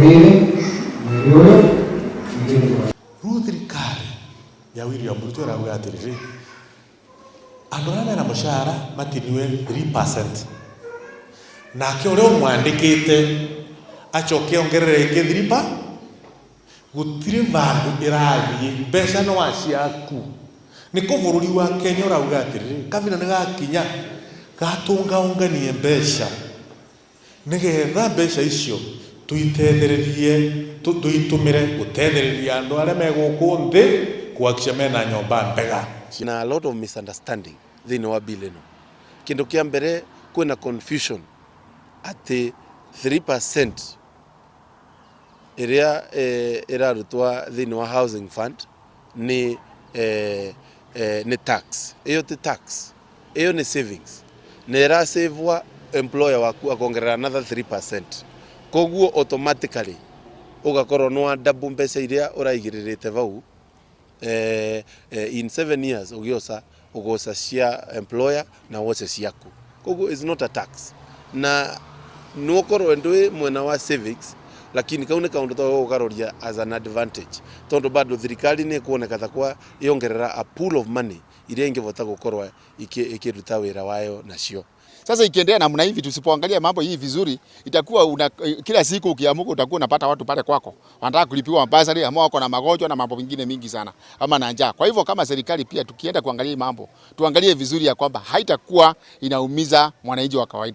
Rĩrĩ mweri ũyũ mũirĩtu wa Rĩu thirikari ya William Ruto ĩrauga atĩrĩrĩ, andũ arĩa mena mũcara matiniwe 3%, nake ũrĩa ũmwandĩkĩte acoke ongerere ĩngĩ 3. Gũtirĩ vandũ ĩrathiĩ, mbeca no ciaku. Nĩkũ bũrũri wa Kenya ũrauga atĩrĩrĩ, kabinda nĩ gakinya gatũngaũnganie mbeca nĩgetha mbeca icio tuitethererie, tuitumire gutethereria andu aria me guku nthi kuhakikisha mena nyomba mbega. Na a lot of misunderstanding thĩinĩ wa bill ĩno. Kĩndũ kĩa mbere, kwĩna confusion atĩ 3% ĩrĩa ĩrarutwa thĩinĩ wa housing fund nĩ tax. Ĩyo ti tax, ĩyo nĩ savings, na ĩrasavwa employer waku akongerera another 3%. Koguo automatically ũgakorwo nĩ wa double mbeca iria ũraigĩrĩrĩte vau. In 7 years ũgĩoca, ũgoca cia employer na woce ciaku. Koguo is not a tax, na nĩũkorwo ndwĩ mwena wa savings, lakini kau nĩ kaũndũ to gũkaroria as an advantage, tondu bado thirikari nĩ ĩkuoneka ta kwa yongerera a pool of money iria ingĩvota gũkorwo ikiruta wĩra wayo nacio. Sasa ikiendelea namna hivi, tusipoangalia mambo hii vizuri, itakuwa kila siku ukiamuka utakuwa unapata watu pale kwako wanataka kulipiwa basari, ama wako na magonjwa na mambo mengine mingi sana, ama na njaa. Kwa hivyo kama serikali pia tukienda kuangalia hii mambo, tuangalie vizuri ya kwamba haitakuwa inaumiza mwananchi wa kawaida.